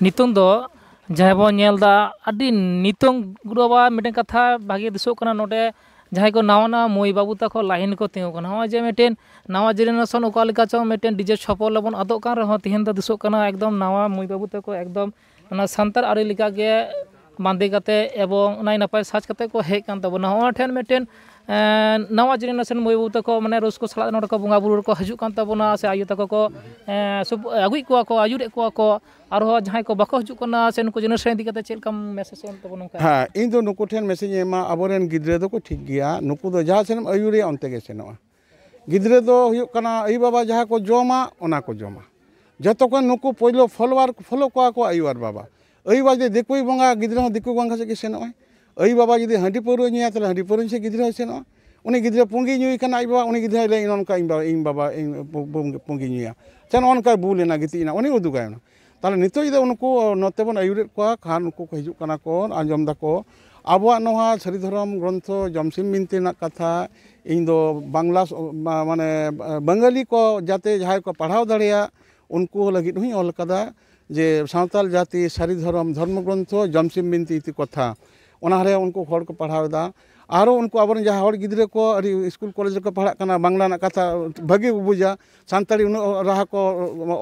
ᱱᱤᱛᱚᱝ ᱫᱚ ᱡᱟᱦᱟᱸᱭ ᱵᱚᱱ ᱧᱮᱞ ᱮᱫᱟ, ᱟᱹᱰᱤ ᱱᱤᱛᱚᱝ ᱜᱩᱨᱩ ᱵᱟᱵᱟ ᱢᱤᱫᱴᱮᱱ ᱠᱟᱛᱷᱟ ᱵᱷᱟᱜᱮ ᱫᱤᱥᱟᱹᱜ ᱠᱟᱱᱟ, ᱱᱚᱰᱮ ᱡᱟᱦᱟᱸᱭ ᱠᱚ ᱱᱟᱣᱟ ᱱᱟᱣᱟ ᱢᱟᱹᱭ ᱵᱟᱹᱵᱩ ᱛᱟᱠᱚ line ᱠᱚ ᱛᱤᱸᱜᱩ ᱠᱟᱱᱟ, ᱱᱚᱜᱼᱚᱭ ᱡᱮ ᱢᱤᱫᱴᱮᱱ ᱱᱟᱣᱟ generation ᱚᱠᱟ ᱞᱮᱠᱟ ᱪᱚᱝ ᱢᱤᱫᱴᱮᱱ DJ ᱪᱷᱚᱯᱚᱞ ᱨᱮᱵᱚᱱ ᱟᱫᱚᱜ ᱠᱟᱱ ᱨᱮᱦᱚᱸ, ᱛᱮᱦᱮᱧ ᱫᱚ ᱫᱤᱥᱚᱜ ᱠᱟᱱᱟ ᱮᱠᱫᱚᱢ ᱱᱟᱣᱟ ᱢᱟᱹᱭ ᱵᱟᱹᱵᱩ ᱛᱟᱠᱚ ᱮᱠᱫᱚᱢ ᱚᱱᱟ ᱥᱟᱱᱛᱟᱲ ᱟᱹᱨᱤ ᱞᱮᱠᱟᱜᱮ ᱵᱟᱸᱫᱮ ᱠᱟᱛᱮ ᱮᱵᱚᱝ ᱱᱟᱭ ᱱᱟᱯᱟᱭ ᱥᱟᱡᱽ ᱠᱟᱛᱮ ᱠᱚ ᱦᱮᱡ ᱠᱟᱱ ᱛᱟᱵᱚᱱᱟ᱾ ᱦᱚᱸᱜᱼᱚᱭ ᱴᱷᱮᱱ ᱢᱤᱫᱴᱮᱱ, ᱮᱸ, ᱱᱟᱣᱟ generation ᱢᱟᱹᱭ ᱵᱟᱹᱵᱩ ᱛᱟᱠᱚ ᱢᱟᱱᱮ ᱨᱟᱹᱥᱠᱟᱹ ᱥᱟᱞᱟᱜ ᱱᱚᱰᱮ ᱠᱚ ᱵᱚᱸᱜᱟ ᱵᱩᱨᱩ ᱨᱮᱠᱚ ᱦᱤᱡᱩᱜ ᱠᱟᱱ ᱛᱟᱵᱚᱱᱟ, ᱥᱮ ᱟᱭᱳ ᱛᱟᱠᱚ ᱠᱚ, ᱮᱸ, ᱥᱩᱵ-, ᱟᱹᱜᱩᱭᱮᱫ ᱠᱚᱣᱟ ᱠᱚ, ᱟᱹᱭᱩᱨᱮᱫ ᱠᱚᱣᱟ ᱠᱚ, ᱟᱨᱦᱚᱸ ᱡᱟᱦᱟᱸᱭ ᱠᱚ ᱵᱟᱠᱚ ᱦᱤᱡᱩᱜ ᱠᱟᱱᱟ, ᱥᱮ ᱱᱩᱠᱩ generation ᱤᱫᱤ ᱠᱟᱛᱮ ᱪᱮᱫ ᱞᱮᱠᱟᱢ message ᱮᱢ ᱛᱟᱵᱚᱱᱟ ᱚᱱᱠᱟ? ᱦᱮᱸ, ᱤᱧ ᱫᱚ ᱱᱩᱠᱩ ᱴᱷᱮᱱ message ᱤᱧ ᱮᱢᱟ, ᱟᱵᱚᱨᱮᱱ ᱜᱤᱫᱽᱨᱟᱹ ᱫᱚᱠᱚ ᱴᱷᱤᱠ ᱜᱮᱭᱟ, ᱱᱩᱠᱩ ᱫᱚ ᱡᱟᱦᱟᱸ ᱥᱮᱫ ᱮᱢ ᱟᱹᱭᱩᱨᱮᱭᱟ ᱚᱱᱛᱮ ᱜᱮ ᱥᱮᱱᱚᱜᱼᱟ᱾ ᱜᱤᱫᱽᱨᱟᱹ ᱫᱚ ᱦᱩᱭᱩᱜ ᱠᱟᱱᱟ ᱟᱭᱳ ᱵᱟᱵᱟ ᱡᱟᱦᱟᱸ ᱠᱚ ᱡᱚᱢᱟ ᱚᱱᱟ ᱠᱚ ᱡᱚᱢᱟ᱾ ᱡᱚᱛᱚ ᱠᱷᱚᱱ ᱱᱩᱠᱩ ᱯᱳᱭᱞᱳ follower, follow ᱠᱚᱣᱟ ᱠᱚ ᱟᱭᱳ ᱟᱨ ᱵᱟᱵᱟ᱾ ᱟᱭᱳ ᱵᱟᱵᱟ ᱡᱩᱫᱤ ᱫᱤᱠᱩᱭ ᱵᱚᱸᱜᱟ, ᱜᱤᱫᱽᱨᱟᱹ ᱦᱚᱸ ᱫᱤᱠᱩ ᱵᱚᱸᱜᱟ ᱥᱮᱫ ᱜᱮ ᱥᱮᱱᱚᱜᱼᱟᱭ᱾ ᱟᱭᱳ ᱵᱟᱵᱟ ᱡᱩᱫᱤ ᱦᱟᱺᱰᱤ ᱯᱟᱹᱣᱨᱟᱹ ᱧᱩᱭᱟ, ᱛᱟᱦᱞᱮ ᱦᱟᱺᱰᱤ ᱯᱟᱹᱣᱨᱟᱹ ᱧᱩ ᱥᱮᱫ ᱜᱤᱫᱽᱨᱟᱹ ᱦᱚᱸᱭ ᱥᱮᱱᱚᱜᱼᱟ᱾ ᱩᱱᱤ ᱜᱤᱫᱽᱨᱟᱹ ᱯᱩᱸᱜᱤ ᱧᱩᱭ ᱠᱟᱱᱟ ᱟᱡ ᱵᱟᱵᱟ, ᱩᱱᱤ ᱜᱤᱫᱽᱨᱟᱹ ᱦᱚᱸᱭ ᱞᱟᱹᱭᱟ, "ᱤᱧ ᱱᱚᱝᱠᱟ ᱤᱧ ᱵᱟᱵᱟ, ᱤᱧ ᱵᱟᱵᱟ ᱤᱧ ᱯᱩ-, ᱯᱩ-, ᱯᱩᱸᱜᱤ ᱧᱩᱭᱟ, ᱥᱮ ᱱᱚᱜᱼᱚ ᱱᱚᱝᱠᱟᱭ ᱵᱩᱞ ᱮᱱᱟ, ᱜᱤᱛᱤᱡ ᱮᱱᱟ", ᱩᱱᱤ ᱩᱫᱩᱜᱟᱭ ᱚᱱᱟ᱾ ᱛᱟᱦᱞᱮ ᱱᱤᱛᱚᱜ ᱡᱩᱫᱤ ᱩᱱᱠᱩ ᱱᱚᱛᱮ ᱵᱚᱱ ᱟᱹᱭᱩᱨᱮᱫ ᱠᱚᱣᱟ ᱠᱷᱟᱱ, ᱩᱱᱠᱩ ᱠᱚ ᱦᱤᱡᱩᱜ ᱠᱟᱱᱟ ᱠᱚ, ᱟᱸᱡᱚᱢ ᱫᱟᱠᱚ᱾ ᱟᱵᱚᱣᱟᱜ ᱱᱚᱣᱟ ᱥᱟᱹᱨᱤ ᱫᱷᱚᱨᱚᱢ ᱜᱨᱚᱱᱛᱷᱚ ᱡᱚᱢᱥᱤᱢ ᱵᱤᱱᱛᱤ ᱨᱮᱱᱟᱜ ᱠᱟᱛᱷᱟ ᱤᱧ ᱫᱚ ᱵᱟᱝᱞᱟ ᱥᱚ-, ᱢᱟ-, ᱢᱟᱱᱮ, ᱵᱟᱝᱜᱟᱞᱤ ᱠᱚ ᱡᱟᱛᱮ ᱡᱟᱦᱟᱸᱭ ᱠᱚ ᱯᱟᱲᱦᱟᱣ ᱫᱟᱲᱮᱭᱟᱜ, ᱩᱱᱠᱩ ᱞᱟᱹᱜᱤᱫ ᱦᱚᱸᱧ ᱚᱞ ᱠᱟᱫᱟ ᱡᱮ ᱥᱟᱶᱛᱟᱞ ᱡᱟᱹᱛᱤ ᱥᱟᱹᱨᱤ ᱫᱷᱚᱨᱚᱢ ᱫᱷᱚᱨᱢᱚ ᱜᱨᱚᱱᱛᱷᱚ ᱡᱚᱢᱥᱤᱢ ᱵᱤᱱᱛᱤ ᱤᱛᱤ ᱠᱚᱛᱷᱟ, ᱚᱱᱟ ᱨᱮ ᱩᱱᱠᱩ ᱦᱚᱲ ᱠᱚ ᱯᱟᱲᱦᱟᱣ ᱮᱫᱟ᱾ ᱟᱨᱚ ᱩᱱᱠᱩ ᱟᱵᱚᱨᱮᱱ ᱡᱟᱦᱟᱸ ᱦᱚᱲ ᱜᱤᱫᱽᱨᱟᱹ ᱠᱚ ᱟᱹᱰᱤ ᱥᱠᱩᱞ ᱠᱚᱞᱮᱡᱽ ᱨᱮᱠᱚ ᱯᱟᱲᱦᱟᱜ ᱠᱟᱱᱟ, ᱵᱟᱝᱞᱟ ᱨᱮᱱᱟᱜ ᱠᱟᱛᱷᱟ ᱵᱷᱟᱹᱜᱤ ᱠᱚ ᱵᱩᱡᱟ, ᱥᱟᱱᱛᱟᱲᱤ ᱩᱱᱟᱹᱜ ᱨᱟᱦᱟ ᱠᱚ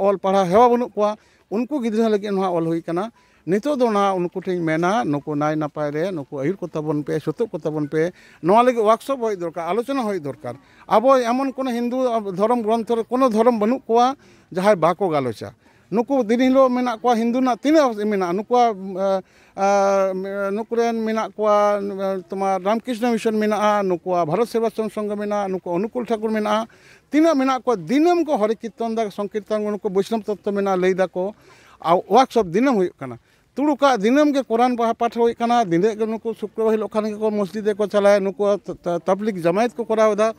ᱚᱞ ᱯᱟᱲᱦᱟᱣ ᱦᱮᱣᱟ ᱵᱟᱹᱱᱩᱜ ᱠᱚᱣᱟ, ᱩᱱᱠᱩ ᱜᱤᱫᱽᱨᱟᱹ ᱞᱟᱹᱜᱤᱫ ᱱᱚᱣᱟ ᱚᱞ ᱦᱩᱭ ᱠᱟᱱᱟ᱾ ᱱᱤᱛᱚᱜ ᱫᱚ ᱚᱱᱟ ᱩᱱᱠᱩ ᱴᱷᱮᱱ ᱢᱮᱱᱟ, ᱱᱩᱠᱩ ᱱᱟᱭ ᱱᱟᱯᱟᱭ ᱨᱮ ᱱᱩᱠᱩ ᱟᱹᱭᱩᱨ ᱠᱚ ᱛᱟᱵᱚᱱ ᱯᱮ, ᱥᱩᱛᱩᱜ ᱠᱚ ᱛᱟᱵᱚᱱ ᱯᱮ, ᱱᱚᱣᱟ ᱞᱟᱹᱜᱤᱫ workshop ᱦᱩᱭ ᱫᱚᱨᱠᱟᱨ, ᱟᱞᱳᱪᱚᱱᱟ ᱦᱩᱭ ᱫᱚᱨᱠᱟᱨ᱾ ᱟᱵᱚ ᱮᱢᱚᱱ ᱠᱳᱱᱳ ᱦᱤᱱᱫᱩ ᱫᱷᱚᱨᱚᱢ ᱜᱨᱚᱱᱛᱷᱚ ᱨᱮ ᱠᱳᱱᱳ ᱫᱷᱚᱨᱚᱢ ᱵᱟᱹᱱᱩᱜ ᱠᱚᱣᱟ ᱡᱟᱦᱟᱸᱭ ᱵᱟᱠᱚ ᱜᱟᱞᱚᱪᱟ᱾ ᱱᱩᱠᱩ ᱫᱤᱱ ᱦᱤᱞᱳᱜ ᱢᱮᱱᱟᱜ ᱠᱚᱣᱟ, ᱦᱤᱱᱫᱩ ᱨᱮᱱᱟᱜ ᱛᱤᱱᱟᱹᱜ ᱢᱮᱱᱟᱜᱼᱟ, ᱱᱩᱠᱩᱣᱟᱜ, ᱮ, ᱮ, ᱱᱩᱠᱩ ᱨᱮᱱ ᱢᱮᱱᱟᱜ ᱠᱚᱣᱟ, ᱮ, ᱛᱳᱢᱟᱨ ᱨᱟᱢᱠᱨᱤᱥᱱᱚ ᱢᱤᱥᱚᱱ ᱢᱮᱱᱟᱜᱼᱟ, ᱱᱩᱠᱩᱣᱟᱜ ᱵᱷᱟᱨᱚᱛ ᱥᱮᱵᱟᱥᱨᱚᱢ ᱥᱚᱝᱜᱷᱚ ᱢᱮᱱᱟᱜᱼᱟ, ᱱᱩᱠᱩ ᱚᱱᱩᱠᱩᱞ ᱴᱷᱟᱠᱩᱨ ᱢᱮᱱᱟᱜᱼᱟ, ᱛᱤᱱᱟᱹᱜ ᱢᱮᱱᱟᱜ ᱠᱚᱣᱟ, ᱫᱤᱱᱟᱹᱢ ᱠᱚ ᱦᱚᱨᱮ ᱠᱤᱨᱛᱚᱱ ᱫᱟ, ᱥᱚᱝᱠᱤᱨᱛᱚᱱ, ᱱᱩᱠᱩ ᱵᱳᱭᱥᱱᱚᱵ ᱛᱚᱛᱛᱚ ᱢᱮᱱᱟᱜᱼᱟ, ᱞᱟᱹᱭ ᱫᱟᱠᱚ, ᱟᱨ workshop ᱫᱤᱱᱟᱹᱢ ᱦᱩᱭᱩᱜ ᱠᱟᱱᱟ᱾ ᱛᱩᱲᱩᱠᱟᱜ ᱫᱤᱱᱟᱹᱢ ᱜᱮ ᱠᱳᱨᱟᱱ ᱯᱟᱦ-, ᱯᱟᱴᱷ ᱦᱩᱭᱩᱜ ᱠᱟᱱᱟ, ᱫᱤᱱᱟᱹᱢ ᱜᱮ ᱱᱩᱠᱩ ᱥᱩᱠᱨᱚᱵᱟᱨ ᱦᱤᱞᱳᱜ ᱠᱷᱟᱱ ᱜᱮᱠᱚ ᱢᱚᱥᱡᱤᱫ ᱨᱮᱠᱚ ᱪᱟᱞᱟᱜᱼᱟ, ᱱᱩᱠᱩ ᱛᱟ-, ᱛᱟ-, ᱛᱟᱵᱞᱤᱜ ᱡᱟᱢᱟᱭᱟᱛ ᱠᱚ ᱠᱚᱨᱟᱣ ᱮᱫᱟ᱾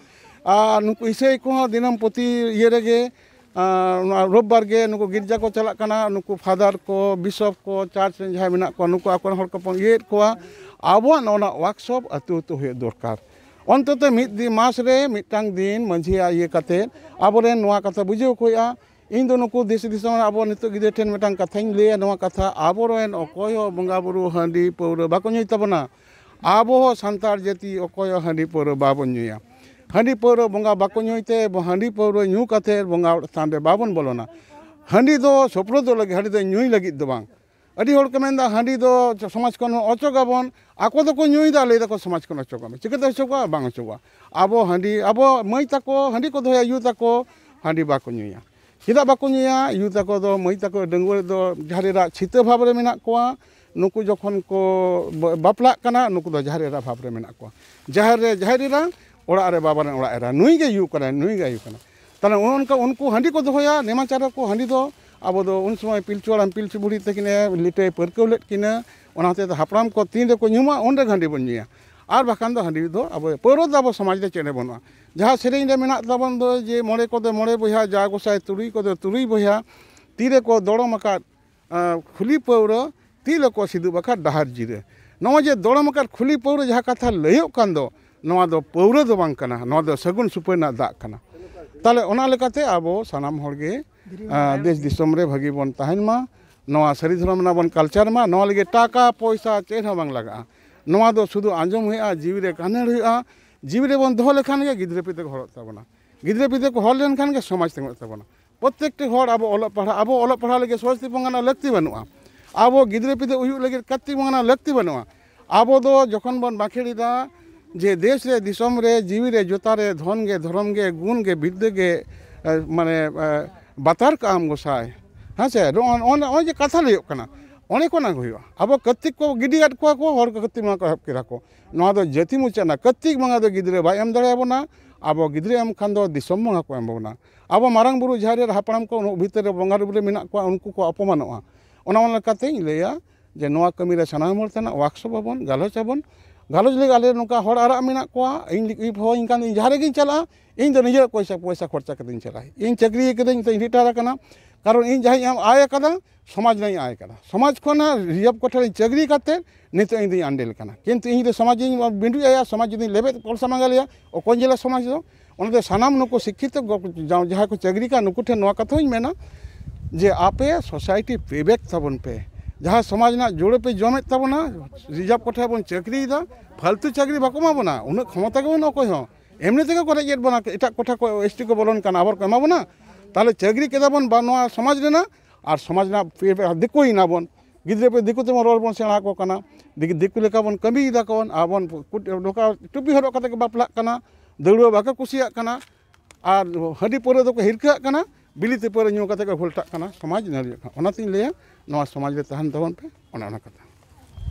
ᱟᱨ ᱱᱩᱠᱩ ᱤᱥᱟᱹᱭ ᱠᱚᱦᱚᱸ ᱫᱤᱱᱟᱹᱢ ᱯᱨᱚᱛᱤ ᱤᱭᱟᱹ ᱨᱮᱜᱮ, ᱟᱨ ᱱᱚᱣᱟ ᱨᱳᱵᱵᱟᱨ ᱜᱮ ᱱᱩᱠᱩ ᱜᱤᱨᱡᱟ ᱠᱚ ᱪᱟᱞᱟᱜ ᱠᱟᱱᱟ, ᱱᱩᱠᱩ ᱯᱷᱟᱫᱟᱨ ᱠᱚ, ᱵᱤᱥᱚᱯ ᱠᱚ, ᱪᱟᱨᱪ ᱨᱮᱱ ᱡᱟᱦᱟᱸᱭ ᱢᱮᱱᱟᱜ ᱠᱚᱣᱟ, ᱱᱩᱠᱩ ᱟᱠᱚᱨᱮᱱ ᱦᱚᱲ ᱠᱚ ᱤᱭᱟᱹᱭᱮᱫ ᱠᱚᱣᱟ᱾ ᱟᱵᱚᱣᱟᱜ ᱱᱚᱜᱼᱚ ᱱᱚᱣᱟ workshop ᱟᱹᱛᱩ ᱟᱹᱛᱩ ᱦᱩᱭᱩᱜ ᱫᱚᱨᱠᱟᱨ᱾ ᱚᱱᱛᱚᱛᱚ ᱢᱤᱫ ᱫᱤᱱ, ᱢᱟᱥ ᱨᱮ ᱢᱤᱫᱴᱟᱝ ᱫᱤᱱ ᱢᱟᱹᱡᱷᱤᱭᱟᱜ ᱤᱭᱟᱹ ᱠᱟᱛᱮᱫ ᱟᱵᱚᱨᱮᱱ ᱱᱚᱣᱟ ᱠᱟᱛᱷᱟ ᱵᱩᱡᱷᱟᱹᱣ ᱠᱚ ᱦᱩᱭᱩᱜᱼᱟ᱾ ᱤᱧ ᱫᱚ ᱱᱩᱠᱩ ᱫᱮᱥ ᱫᱤᱥᱚᱢ ᱨᱮ ᱟᱵᱚ ᱱᱤᱛᱚᱜ ᱜᱤᱫᱽᱨᱟᱹ ᱴᱷᱮᱱ ᱢᱤᱫᱴᱟᱝ ᱠᱟᱛᱷᱟᱧ ᱞᱟᱹᱭᱟ, ᱱᱚᱣᱟ ᱠᱟᱛᱷᱟ, ᱟᱵᱚᱨᱮᱱ ᱚᱠᱚᱭ ᱦᱚᱸ ᱵᱚᱸᱜᱟ ᱵᱩᱨᱩ ᱦᱟᱺᱰᱤ ᱯᱟᱹᱣᱨᱟᱹ ᱵᱟᱠᱚ ᱧᱩᱭ ᱛᱟᱵᱚᱱᱟ᱾ ᱟᱵᱚ ᱦᱚᱸ ᱥᱟᱱᱛᱟᱲ ᱡᱟᱹᱛᱤ ᱚᱠᱚᱭ ᱦᱚᱸ ᱦᱟᱺᱰᱤ ᱯᱟᱹᱣᱨᱟᱹ ᱵᱟᱵᱚᱱ ᱧᱩᱭᱟ᱾ ᱦᱟᱺᱰᱤ ᱯᱟᱹᱣᱨᱟᱹ ᱵᱚᱸᱜᱟ ᱵᱟᱠᱚ ᱧᱩᱭ ᱛᱮ, ᱦᱟᱺᱰᱤ ᱯᱟᱹᱣᱨᱟᱹ ᱧᱩ ᱠᱟᱛᱮ ᱵᱚᱸᱜᱟ ᱛᱷᱟᱱ ᱨᱮ ᱵᱟᱵᱚᱱ ᱵᱚᱞᱚᱱᱟ᱾ ᱦᱟᱺᱰᱤ ᱫᱚ ᱥᱚᱯᱨᱚᱫ ᱞᱟᱹᱜᱤᱫ, ᱦᱟᱺᱰᱤ ᱫᱚ ᱧᱩᱭ ᱞᱟᱹᱜᱤᱫ ᱫᱚ ᱵᱟᱝ᱾ ᱟᱹᱰᱤ ᱦᱚᱲ ᱠᱚ ᱢᱮᱱᱫᱟ, ᱦᱟᱺᱰᱤ ᱫᱚ ᱥᱚᱢᱟᱡᱽ ᱠᱷᱚᱱ ᱦᱚᱸ ᱚᱪᱚᱜ ᱟᱵᱚᱱ᱾ ᱟᱠᱚ ᱫᱚᱠᱚ ᱧᱩᱭᱫᱟ, ᱞᱟᱹᱭ ᱫᱟᱠᱚ ᱥᱚᱢᱟᱡᱽ ᱠᱷᱚᱱ ᱚᱪᱚᱜᱚᱜ ᱢᱮ᱾ ᱪᱤᱠᱟᱹᱛᱮ ᱚᱪᱚᱜᱚᱜᱼᱟ? ᱵᱟᱝ ᱚᱪᱚᱜᱚᱜᱼᱟ᱾ ᱟᱵᱚ ᱦᱟᱺᱰᱤ, ᱟᱵᱚ ᱢᱟᱹᱭ ᱛᱟᱠᱚ ᱦᱟᱺᱰᱤ ᱠᱚ ᱫᱚᱦᱚᱭᱟ, ᱭᱩ ᱛᱟᱠᱚ ᱦᱟᱺᱰᱤ ᱵᱟᱠᱚ ᱧᱩᱭᱟ᱾ ᱪᱮᱫᱟᱜ ᱵᱟᱠᱚ ᱧᱩᱭᱟ? ᱭᱩ ᱛᱟᱠᱚ ᱫᱚ, ᱢᱟᱹᱭ ᱛᱟᱠᱚ ᱰᱟᱺᱜᱩᱣᱟᱹ ᱫᱚ ᱡᱟᱦᱮᱨ ᱮᱨᱟ ᱪᱷᱤᱛᱟᱹ ᱵᱷᱟᱵᱽ ᱨᱮ ᱢᱮᱱᱟᱜ ᱠᱚᱣᱟ᱾ ᱱᱩᱠᱩ ᱡᱚᱠᱷᱚᱱ ᱠᱚ ᱵᱟ-, ᱵᱟᱯᱞᱟᱜ ᱠᱟᱱᱟ, ᱱᱩᱠᱩ ᱫᱚ ᱡᱟᱦᱮᱨ ᱮᱨᱟ ᱵᱷᱟᱵᱽ ᱨᱮ ᱢᱮᱱᱟᱜ ᱠᱚᱣᱟ᱾ ᱡᱟᱦᱮᱨ ᱨᱮ ᱡᱟᱦᱮᱨ ᱮᱨᱟ, ᱚᱲᱟᱜ ᱨᱮ ᱵᱟᱵᱟ ᱨᱮᱱ ᱚᱲᱟᱜ ᱮᱨᱟ, ᱱᱩᱭ ᱜᱮ ᱭᱩ ᱠᱟᱱᱟᱭ, ᱱᱩᱭ ᱜᱮ ᱟᱭᱩ ᱠᱟᱱᱟ᱾ ᱛᱟᱦᱞᱮ ᱚᱱᱠᱟ ᱩᱱᱠᱩ ᱦᱟᱺᱰᱤ ᱠᱚ ᱫᱚᱦᱚᱭᱟ, ᱱᱮᱢᱟᱪᱟᱨᱟ ᱠᱚ ᱦᱟᱺᱰᱤ ᱫᱚ᱾ ᱟᱵᱚ ᱫᱚ ᱩᱱ ᱥᱚᱢᱚᱭ ᱯᱤᱞᱪᱩ ᱦᱟᱲᱟᱢ ᱯᱤᱞᱪᱩ ᱵᱩᱲᱦᱤ ᱛᱟᱹᱠᱤᱱᱮ ᱞᱤᱴᱟᱹᱭ ᱯᱟᱹᱨᱠᱟᱹᱣ ᱞᱮᱫ ᱠᱤᱱᱟ, ᱚᱱᱟ ᱦᱚᱛᱮᱡ ᱛᱮ ᱦᱟᱯᱲᱟᱢ ᱠᱚ ᱛᱤᱱ ᱨᱮᱠᱚ ᱧᱩᱢᱟ, ᱩᱱ ᱨᱮᱜᱮ ᱦᱟᱺᱰᱤ ᱵᱚᱱ ᱧᱩᱭᱟ᱾ ᱟᱨ ᱵᱟᱠᱷᱟᱱ ᱫᱚ ᱦᱟᱺᱰᱤ ᱫᱚ ᱟᱵᱚ ᱯᱟᱹᱣᱨᱟᱹ ᱫᱚ ᱟᱵᱚ ᱥᱚᱢᱟᱡᱽ ᱨᱮ ᱪᱮᱫ ᱦᱚᱸ ᱵᱟᱹᱱᱩᱜᱼᱟ᱾ ᱡᱟᱦᱟᱸ ᱥᱮᱨᱮᱧ ᱨᱮ ᱢᱮᱱᱟᱜ ᱛᱟᱵᱚᱱ ᱫᱚ ᱡᱮ, ᱢᱚᱬᱮ ᱠᱚᱫᱚ ᱢᱚᱬᱮ ᱵᱚᱭᱦᱟ, ᱡᱟ ᱜᱚᱸᱥᱟᱭ ᱛᱩᱨᱩᱭ ᱠᱚᱫᱚ ᱛᱩᱨᱩᱭ ᱵᱚᱭᱦᱟ, ᱛᱤ ᱨᱮᱠᱚ ᱫᱚᱲᱚᱢ ᱟᱠᱟᱫ ᱟᱸ, ᱠᱷᱩᱞᱤ ᱯᱟᱹᱣᱨᱟᱹ, ᱛᱤ ᱞᱚᱠᱚ ᱥᱤᱫᱩᱵ ᱟᱠᱟᱫ ᱰᱟᱦᱟᱨ ᱡᱤᱨᱟᱹ᱾ ᱱᱚᱜᱼᱚᱭ ᱡᱮ ᱫᱚᱲᱚᱢ ᱟᱠᱟᱫ ᱠᱷᱩᱞᱤ ᱯᱟᱹᱣᱨᱟᱹ ᱡᱟᱦᱟᱸ ᱠᱟᱛᱷᱟ ᱞᱟᱹᱭᱚᱜ ᱠᱟᱱ ᱫᱚ, ᱱᱚᱣᱟ ᱫᱚ ᱯᱟᱹᱣᱨᱟᱹ ᱫᱚ ᱵᱟᱝ ᱠᱟᱱᱟ, ᱱᱚᱣᱟ ᱫᱚ ᱥᱟᱹᱜᱩᱱ ᱥᱩᱯᱟᱹᱨᱤ ᱨᱮᱱᱟᱜ ᱫᱟᱜ ᱠᱟᱱᱟ᱾ ᱛᱟᱦᱞᱮ ᱚᱱᱟ ᱞᱮᱠᱟᱛᱮ ᱟᱵᱚ ᱥᱟᱱᱟᱢ ᱦᱚᱲ ᱜᱮ, ᱟᱸ, ᱫᱮᱥ ᱫᱤᱥᱚᱢ ᱨᱮ ᱵᱷᱟᱹᱜᱤ ᱵᱚᱱ ᱛᱟᱦᱮᱱ ᱢᱟ, ᱱᱚᱣᱟ ᱥᱟᱹᱨᱤ ᱫᱷᱚᱨᱚᱢ ᱨᱮᱱᱟᱜ ᱵᱚᱱ ᱠᱟᱞᱪᱟᱨ ᱢᱟ, ᱱᱚᱣᱟ ᱞᱟᱹᱜᱤᱫ ᱴᱟᱠᱟ ᱯᱚᱭᱥᱟ ᱪᱮᱫ ᱦᱚᱸ ᱵᱟᱝ ᱞᱟᱜᱟᱜᱼᱟ᱾ ᱱᱚᱣᱟ ᱫᱚ ᱥᱩᱫᱷᱩ ᱟᱸᱡᱚᱢ ᱦᱩᱭᱩᱜᱼᱟ, ᱡᱤᱣᱤ ᱨᱮ ᱠᱟᱱᱮᱲ ᱦᱩᱭᱩᱜᱼᱟ, ᱡᱤᱣᱤ ᱨᱮᱵᱚᱱ ᱫᱚᱦᱚ ᱞᱮᱠᱷᱟᱱ ᱜᱮ ᱜᱤᱫᱽᱨᱟᱹ ᱯᱤᱫᱽᱨᱟᱹ ᱠᱚ ᱦᱚᱲᱚᱜ ᱛᱟᱵᱚᱱᱟ᱾ ᱜᱤᱫᱽᱨᱟᱹ ᱯᱤᱫᱽᱨᱟᱹ ᱠᱚ ᱦᱚᱲ ᱞᱮᱱᱠᱷᱟᱱ ᱜᱮ ᱥᱚᱢᱟᱡᱽ ᱛᱤᱸᱜᱩᱱ ᱛᱟᱵᱚᱱᱟ᱾ ᱯᱨᱚᱛᱛᱮᱠᱴᱤ ᱦᱚᱲ ᱟᱵᱚ ᱚᱞᱚᱜ ᱯᱟᱲᱦᱟᱜ, ᱟᱵᱚ ᱚᱞᱚᱜ ᱯᱟᱲᱦᱟᱜ ᱞᱟᱹᱜᱤᱫ ᱥᱚᱨᱚᱥᱚᱛᱤ ᱵᱚᱸᱜᱟ ᱨᱮᱱᱟᱜ ᱞᱟᱹᱠᱛᱤ ᱵᱟᱹᱱᱩᱜᱼᱟ᱾ ᱟᱵᱚ ᱜᱤᱫᱽᱨᱟᱹ ᱯᱤᱫᱽᱨᱟᱹ ᱩᱭᱩᱜ ᱞᱟᱹᱜᱤᱫ ᱠᱟᱨᱛᱤᱠ ᱵᱚᱸᱜᱟ ᱨᱮᱱᱟᱜ ᱞᱟᱹᱠᱛᱤ ᱵᱟᱹᱱᱩᱜᱼᱟ᱾ ᱟᱵᱚ ᱫᱚ ᱡᱚᱠᱷᱚᱱ ᱵᱚᱱ ᱵᱟᱸᱠᱷᱮᱲ ᱮᱫᱟ ᱡᱮ ᱫᱮᱥ ᱨᱮ, ᱫᱤᱥᱚᱢ ᱨᱮ, ᱡᱤᱣᱤ ᱨᱮ, ᱡᱚᱛᱟ ᱨᱮ, ᱫᱷᱚᱱ ᱜᱮ, ᱫᱷᱚᱨᱚᱢ ᱜᱮ, ᱜᱩᱱ ᱜᱮ, ᱵᱤᱨᱫᱟᱹ ᱜᱮ, ᱮ, ᱢᱟᱱᱮ, ᱮ, ᱵᱟᱛᱟᱨ ᱠᱟᱜ ᱟᱢ ᱜᱚᱸᱥᱟᱭ, ᱦᱮᱸ ᱥᱮ? ᱱᱚᱜᱼᱚᱭ, ᱱᱚᱜᱼᱚᱭ ᱡᱮ ᱠᱟᱛᱷᱟ ᱞᱟᱹᱭᱚᱜ ᱠᱟᱱᱟ, ᱚᱱᱮ ᱠᱚ ᱚᱱᱟ ᱜᱮ ᱦᱩᱭᱩᱜᱼᱟ᱾ ᱟᱵᱚ ᱠᱟᱨᱛᱤᱠ ᱠᱚ ᱜᱤᱰᱤᱭᱟᱫ ᱠᱚᱣᱟ ᱠᱚ, ᱦᱚᱲ ᱠᱚ ᱠᱟᱨᱛᱤᱠ ᱵᱚᱸᱜᱟ ᱠᱚ ᱮᱦᱚᱵ ᱠᱮᱫᱟ ᱠᱚ᱾ ᱱᱚᱣᱟ ᱫᱚ ᱡᱟᱹᱛᱤ ᱢᱩᱪᱟᱹᱫ ᱮᱱᱟ᱾ ᱠᱟᱨᱛᱤᱠ ᱵᱚᱸᱜᱟ ᱫᱚ ᱜᱤᱫᱽᱨᱟᱹ ᱵᱟᱭ ᱮᱢ ᱫᱟᱲᱮᱭᱟᱵᱚᱱᱟ᱾ ᱟᱵᱚ ᱜᱤᱫᱽᱨᱟᱹ ᱮᱢ ᱠᱷᱟᱱ ᱫᱚ ᱫᱤᱥᱚᱢ ᱵᱚᱸᱜᱟ ᱠᱚ ᱮᱢ ᱵᱚᱱᱟ᱾ ᱟᱵᱚ ᱢᱟᱨᱟᱝ ᱵᱩᱨᱩ, ᱡᱟᱦᱮᱨ ᱟᱭᱳ, ᱦᱟᱯᱲᱟᱢ ᱠᱚ ᱩᱱᱠᱩ ᱵᱷᱤᱛᱟᱹᱨ ᱨᱮ ᱵᱚᱸᱜᱟ ᱨᱩᱯ ᱨᱮ ᱢᱮᱱᱟᱜ ᱠᱚᱣᱟ, ᱩᱱᱠᱩ ᱠᱚ ᱚᱯᱚᱢᱟᱱᱚᱜᱼᱟ᱾ ᱚᱱᱟ, ᱚᱱᱟ ᱞᱮᱠᱟᱛᱮᱧ ᱞᱟᱹᱭᱟ ᱡᱮ ᱱᱚᱣᱟ ᱠᱟᱹᱢᱤ ᱨᱮ ᱥᱟᱱᱟᱢ ᱦᱚᱲ ᱛᱮᱱᱟᱜ workshop ᱟᱵᱚᱱ, ᱜᱟᱞᱚᱪ ᱟᱵᱚᱱ᱾ ᱜᱟᱞᱚᱪ ᱞᱟᱹᱜᱤᱫ ᱟᱞᱮ ᱱᱚᱝᱠᱟ ᱦᱚᱲ ᱟᱨᱟᱜ ᱢᱮᱱᱟᱜ ᱠᱚᱣᱟ, ᱤᱧ, ᱤᱧ ᱦᱚᱦᱚ ᱤᱧ ᱠᱷᱟᱱ ᱤᱧ ᱡᱟᱦᱟᱸ ᱨᱮᱜᱮᱧ ᱪᱟᱞᱟᱜᱼᱟ, ᱤᱧ ᱫᱚ ᱱᱤᱡᱮᱨᱟᱜ ᱯᱚᱭᱥᱟ, ᱯᱚᱭᱥᱟ ᱠᱷᱚᱨᱪᱟ ᱠᱟᱛᱮᱧ ᱪᱟᱞᱟᱜᱼᱟ᱾ ᱤᱧ ᱪᱟᱹᱠᱨᱤ ᱠᱟᱹᱫᱟᱹᱧ, ᱱᱤᱛᱚᱜ ᱤᱧ retire ᱟᱠᱟᱱᱟ, ᱠᱟᱨᱚᱱ ᱤᱧ ᱡᱟᱦᱟᱸᱧ ᱮᱢ ᱟᱭ ᱟᱠᱟᱫᱟ, ᱥᱚᱢᱟᱡᱽ ᱨᱮᱱᱟᱜ ᱤᱧ ᱟᱭ ᱟᱠᱟᱫᱟ᱾ ᱥᱚᱢᱟᱡᱽ ᱠᱷᱚᱱ ᱦᱟᱸᱜ reserve ᱠᱚ ᱴᱷᱮᱱ ᱤᱧ ᱪᱟᱹᱠᱨᱤ ᱠᱟᱛᱮ ᱱᱤᱛᱚᱜ ᱤᱧ ᱫᱩᱧ ᱟᱱᱰᱮᱞ ᱠᱟᱱᱟ, ᱠᱤᱱᱛᱩ ᱤᱧ ᱫᱚ ᱥᱚᱢᱟᱡᱽ ᱤᱧ ᱵᱤᱸᱰᱩᱡ ᱟᱭᱟ, ᱥᱚᱢᱟᱡᱽ ᱡᱩᱫᱤᱧ ᱞᱮᱵᱮᱫ ᱠᱚᱞᱥᱟᱢᱟᱜᱟᱞᱮᱭᱟ, ᱚᱠᱚᱭ ᱧᱮᱞᱟ ᱥᱚᱢᱟᱡᱽ ᱫᱚ? ᱚᱱᱟ ᱫᱚ ᱥᱟᱱᱟᱢ ᱱᱩᱠᱩ ᱥᱤᱠᱠᱷᱤᱛᱚ ᱜᱚ-, ᱡᱟ-, ᱡᱟᱦᱟᱸᱭ ᱠᱚ ᱪᱟᱹᱠᱨᱤ ᱠᱟᱱ, ᱱᱩᱠᱩ ᱴᱷᱮᱱ ᱱᱚᱣᱟ ᱠᱟᱛᱷᱟ ᱦᱚᱸᱧ ᱢᱮᱱᱟ ᱡᱮ ᱟᱯᱮ society pay back ᱛᱟᱵᱚᱱ ᱯᱮ᱾ ᱡᱟᱦᱟᱸ ᱥᱚᱢᱟᱡᱽ ᱨᱮᱱᱟᱜ ᱡᱳᱲᱮ ᱯᱮ ᱡᱚᱢᱮᱫ ᱛᱟᱵᱚᱱᱟ, ᱨᱤᱡᱟᱨᱵᱷ ᱠᱚᱴᱷᱟ ᱵᱚᱱ ᱪᱟᱹᱠᱨᱤᱭᱮᱫᱟ, ᱯᱷᱟᱞᱛᱩ ᱪᱟᱹᱠᱨᱤ ᱵᱟᱠᱚ ᱮᱢᱟ ᱵᱚᱱᱟ, ᱩᱱᱟᱹᱜ ᱠᱷᱚᱢᱚᱛᱟ ᱜᱮ ᱵᱟᱹᱱᱩᱜ ᱚᱠᱚᱭ ᱦᱚᱸ᱾ ᱮᱢᱱᱤ ᱛᱮᱜᱮ ᱠᱚ ᱨᱮᱡ ᱮᱫ ᱵᱚᱱᱟ, ᱮᱴᱟᱜ ᱠᱚᱴᱷᱟ ᱠᱚ ᱮᱥ ᱴᱤ ᱠᱚ ᱵᱚᱞᱚᱱ ᱠᱟᱱᱟ, ᱟᱵᱟᱨ ᱠᱚ ᱮᱢᱟ ᱵᱚᱱᱟ᱾ ᱛᱟᱦᱚᱞᱮ ᱪᱟᱹᱠᱨᱤ ᱠᱮᱫᱟ ᱵᱚᱱ ᱵᱟ ᱱᱚᱣᱟ ᱥᱚᱢᱟᱡᱽ ᱨᱮᱱᱟᱜ, ᱟᱨ ᱥᱚᱢᱟᱡᱽ ᱨᱮᱱᱟᱜ ᱯᱮ-, ᱯᱮ-, ᱫᱤᱠᱩᱭᱮᱱᱟ ᱵᱚᱱ, ᱜᱤᱫᱽᱨᱟᱹ ᱯᱮ ᱫᱤᱠᱩ ᱛᱮᱵᱚᱱ ᱨᱚᱲ ᱵᱚᱱ ᱥᱮᱬᱟ ᱟᱠᱚ ᱠᱟᱱᱟ, ᱫᱤᱠ-, ᱫᱤᱠᱩ ᱞᱮᱠᱟ ᱵᱚᱱ ᱠᱟᱹᱢᱤᱭᱮᱫᱟ ᱠᱚ, ᱟᱵᱚᱱ ᱠᱩᱴ-, ᱱᱚᱝᱠᱟ ᱴᱩᱯᱤ ᱦᱚᱨᱚᱜ ᱠᱟᱛᱮ ᱠᱚ ᱵᱟᱯᱞᱟᱜ ᱠᱟᱱᱟ, ᱫᱟᱹᱣᱲᱟᱹ ᱵᱟᱠᱚ ᱠᱩᱥᱤᱭᱟᱜ ᱠᱟᱱᱟ, ᱟᱨ ᱦᱟᱺᱰᱤ ᱯᱟᱹᱣᱨᱟᱹ ᱫᱚᱠᱚ ᱦᱤᱨᱠᱟᱹᱜ ᱠᱟᱱᱟ, ᱵᱤᱞᱤ ᱛᱮ ᱯᱟᱹᱣᱨᱟᱹ ᱧᱩ ᱠᱟᱛᱮ ᱠᱚ ᱜᱷᱚᱞᱴᱟᱜ ᱠᱟᱱᱟ, ᱥᱚᱢᱟᱡᱽ ᱱᱟᱹᱲᱤᱭᱟᱜ ᱠᱟᱱᱟ᱾ ᱚᱱᱟᱛᱤᱧ ᱞᱟᱹᱭᱟ, ᱱᱚᱣᱟ ᱥᱚᱢᱟᱡᱽ ᱨᱮ ᱛᱟᱦᱮᱱ ᱛᱟᱵᱚᱱ ᱯᱮ, ᱚᱱᱮ ᱚᱱᱟ ᱠᱟᱛᱷᱟ᱾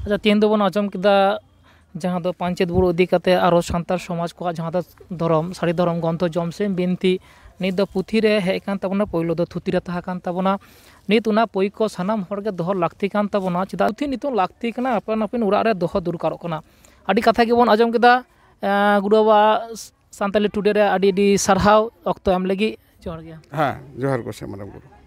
ᱟᱪᱪᱷᱟ, ᱛᱮᱦᱮᱧ ᱫᱚᱵᱚᱱ ᱟᱸᱡᱚᱢ ᱠᱮᱫᱟ ᱡᱟᱦᱟᱸ ᱫᱚ ᱯᱟᱧᱪᱮᱛ ᱵᱩᱨᱩ ᱤᱫᱤ ᱠᱟᱛᱮ ᱟᱨᱚ ᱥᱟᱱᱛᱟᱲ ᱥᱚᱢᱟᱡᱽ ᱠᱚᱣᱟᱜ ᱡᱟᱦᱟᱸ ᱫᱚ ᱫᱷᱚᱨᱚᱢ, ᱥᱟᱹᱨᱤ ᱫᱷᱚᱨᱚᱢ ᱜᱨᱚᱱᱛᱷᱚ ᱡᱚᱢᱥᱤᱢ ᱵᱤᱱᱛᱤ, ᱱᱤᱛ ᱫᱚ ᱯᱩᱛᱷᱤ ᱨᱮ ᱦᱮᱡ ᱠᱟᱱ ᱛᱟᱵᱚᱱᱟ, ᱯᱳᱭᱞᱳ ᱫᱚ ᱛᱷᱩᱛᱤ ᱨᱮ ᱛᱟᱦᱮᱸ ᱠᱟᱱ ᱛᱟᱵᱚᱱᱟ᱾ ᱱᱤᱛ ᱚᱱᱟ ᱵᱳᱭ ᱠᱚ ᱥᱟᱱᱟᱢ ᱦᱚᱲ ᱜᱮ ᱫᱚᱦᱚ ᱞᱟᱹᱠᱛᱤ ᱠᱟᱱ ᱛᱟᱵᱚᱱᱟ᱾ ᱪᱮᱫᱟᱜ ᱯᱩᱛᱷᱤ ᱱᱤᱛᱚᱜ ᱞᱟᱹᱠᱛᱤ ᱠᱟᱱᱟ, ᱟᱯᱟᱱ ᱟᱹᱯᱤᱱ ᱚᱲᱟᱜ ᱨᱮ ᱫᱚᱦᱚ ᱫᱚᱨᱠᱟᱨᱚᱜ ᱠᱟᱱᱟ᱾ ᱟᱹᱰᱤ ᱠᱟᱛᱷᱟ ᱜᱮᱵᱚᱱ ᱟᱸᱡᱚᱢ ᱠᱮᱫᱟ᱾ ᱮᱸ, ᱜᱩᱨᱩ ᱵᱟᱵᱟ ᱥᱟᱱᱛᱟᱞᱤ ᱴᱩᱰᱮ ᱨᱮ ᱟᱹᱰᱤ ᱟᱹᱰᱤ ᱥᱟᱨᱦᱟᱣ ᱚᱠᱛᱚ ᱮᱢ ᱞᱟᱹᱜᱤᱫ᱾ ᱡᱚᱦᱟᱨ ᱜᱮ᱾ ᱦᱮᱸ, ᱡᱚᱦᱟᱨ ᱜᱚᱸᱥᱟᱭ ᱢᱟᱨᱟᱝ ᱵᱩᱨᱩ᱾